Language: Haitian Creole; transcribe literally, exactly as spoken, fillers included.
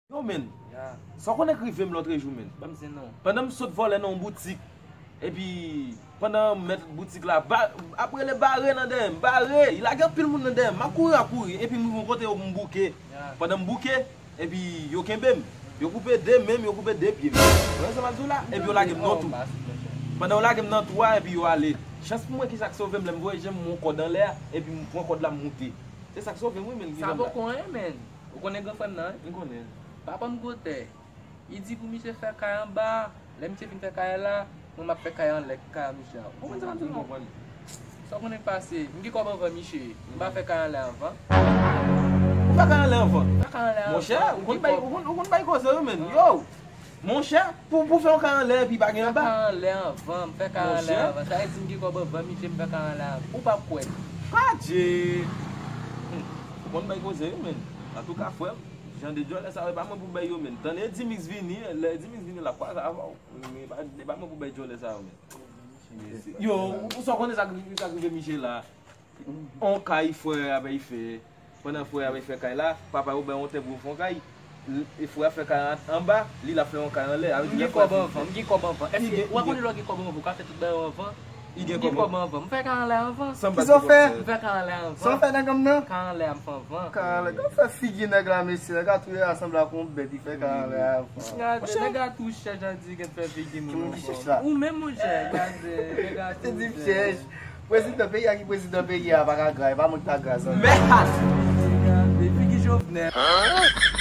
Yo, men, sa w konnen k rive m lòtrejou, men. Ban m zen non. Pandan m sot vòlè nan yon boutik, epi pandan mèt boutik la ap rele, bare nan dèyè m, bare, li lage anpil moun nan dèyè m, m ap kouri, m ap kouri, epi m rive yon kote m bouke. Pandan m bouke, epi yo kenbe m, yo koupe de men m, yo koupe de pye m. Ou wè sa m ap di w la? Epi yo lage m nan tou. Pandan yo lage m nan tou a, epi yo ale. Chans pou mwen, ki sa k sove m, lè m voye je m, m wè yon kòd anlè a, epi m pran kòd la, m moute. Se sa k sove m, wi, men, ki Sa poko anyen, men. Ou konnen gran frè m nan, wi? M konnen. Papa m gwotè. Li di pou misye fè kay anba. Lè misye fin fè kay la, mwen m ap fè kay anlè kay a misye a. Ou konprann sa m di w la? M konprann. Sa w konnen k pase? M gen kòb anvan misye. M pa fè kay anlè anvan. Ou fè kay anlè anvan? Fè kay anlè anvan. Monchè, ou konn bay, ou konn, ou konn bay koze, wi, men. Yo! Monchè, pou, pou fè yon kay anlè epi pa gen anba. Fè kay anlè anvan, m fè kay anlè anvan. Sa vle di m gen kòb anvan misye, m fè kay anlè anvan. Ou p ap kwè. Adje! Hmm. Ou konn bay koze, wi, men. Antouka, frè m, jan de djòlè sa yo, e pa mwen pou bay yo, men. Tann Edimix vini, lè Edimix vini, l ap kwaze avè w. Men, e pa, e pa mwen pou bay djòlè sa yo, men. Yo, ou, ou sa w konnen sa k, sa k rive misye la? On kay frè a bay fè. Pandan frè a bay fè kay la, papa yo bay yon tè pou yo fè yon kay. L-, e frè a fè kay an, anba, li l ap fè yon kay anlè. M gen kòb anvan, m gen kòb anvan. Èske w pa konnen lè w gen kòb anvan, ou ka fè tout bagay yo anvan? M gen kòb anvan. M fè kay anlè anvan. Kisa w fè? M fè kay anlè anvan. Sa w fè nan gòm nan? Kay anlè a m fè anvan. Kay anlè. Gad fè figi nèg la, mesye. Nèg la touye a sanble ak yon bèt, li fè kay anlè anvan. Gade, nèg la tou chèch, jan di gen fè figi moun anvan. Ou menm, monchè, gade, nèg la tou chèch. Prezidan peyi a ki prezidan peyi a pa ka gra, e pa mwen ki pa gra sa. Mèt! Figi Jovenel.